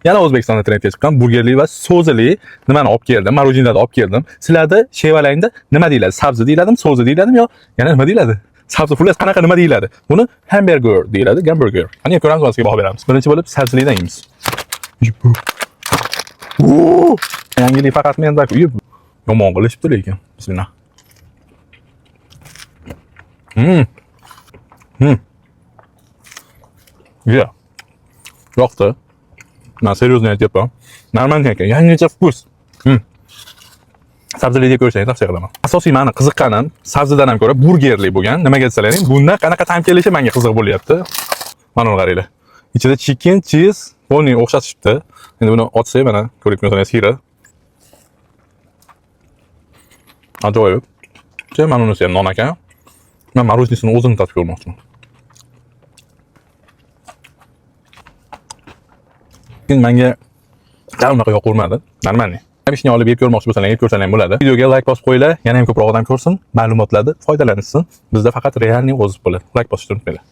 Yana O'zbekistonda trendga chiqqan burgerli va so'zili nimani olib keldim? Мороженое olib keldim. Sizlarda shevalangda nima deyiladi? Sabzi deyiladimi, so'zi deyiladimi yo yana nima deyiladi? Sabzi xullas qanaqa nima deyiladi? Buni hamburger deyiladi, hamburger. Qani ko'ramiz, mazasiga baho beramiz. Birinchi bo'lib sabzilidan yeymiz. Oo! Yangilik faqat menda uyib yomon qilishibdi lekin. Bismillah. Yeah. Yoqdi. Man серьезно aytyapman. Нормальный ekan. Yangicha вкус. Sabziliga ko'rsangiz tavsiya qilaman. Asosiy mani qiziqqanim sabzidan ham ko'ra burgerli bo'lgan. Nimaga desalaring, bundan qanaqa ta'm kelishi menga qiziq bo'lyapti. Mana uni qaranglar. Ichida chicken, cheese, полный o'xshatishibdi. Endi buni ochsak, mana ko'rib tursangiz xira. Ajoyib. Mana unisi ham non ekan. Men мороженое sini o'zini tatib ko'rmoqchiman. Lekin menga unaqa yoqurmadi. Нормальный. Ishni olib yeb ko'rmoqchi bo'lsanglar, yeb ko'rsanglar ham bo'ladi. Videoga like bosib qo'yinglar, yana ham ko'proq odam ko'rsin, ma'lumotlarni foydalanishsin. Bizda faqat реальный o'zib bo'ladi. Like bosishni unutmanglar.